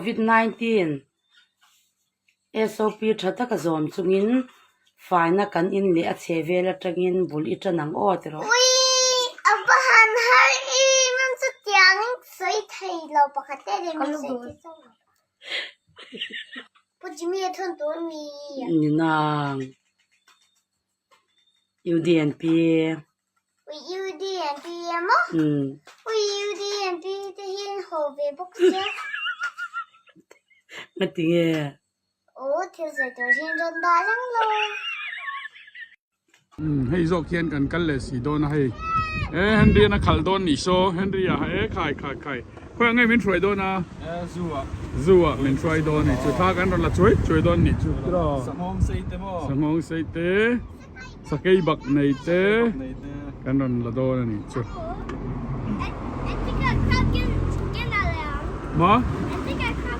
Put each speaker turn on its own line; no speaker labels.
Covid 19 SOP tha taka zawm chungin faina kan in leh a chhe vel atangin bul i tan ang aw ti rawh.
Ui a va han har i mam chu tiang in sawi thei lo pakhat te leh min sawi thei chauh lo. Pu Jimmy a thawn tur mi.
Ni nang. UDNP.
Ui UDNP emaw? Ui UDNP te hi an haw ve bawk sia.
Ngati nge?
Aw thil sawi tur hian rawn dah reng lo.
Hei zawk hian kan kal leh si dawn a hei. E Henry an a khalh dawn nih saw Henry a e khai khai khai khawiah nge min hruai dawn a?
E zu ah.
Zu ah min hruai dawn nih chu thla kan rawn la chuai chuai dawn nih chu.
Sanghawng sei te maw?
Sanghawng sei te. Sakei bak nei te kan rawn la dawn a nih chu. Ma?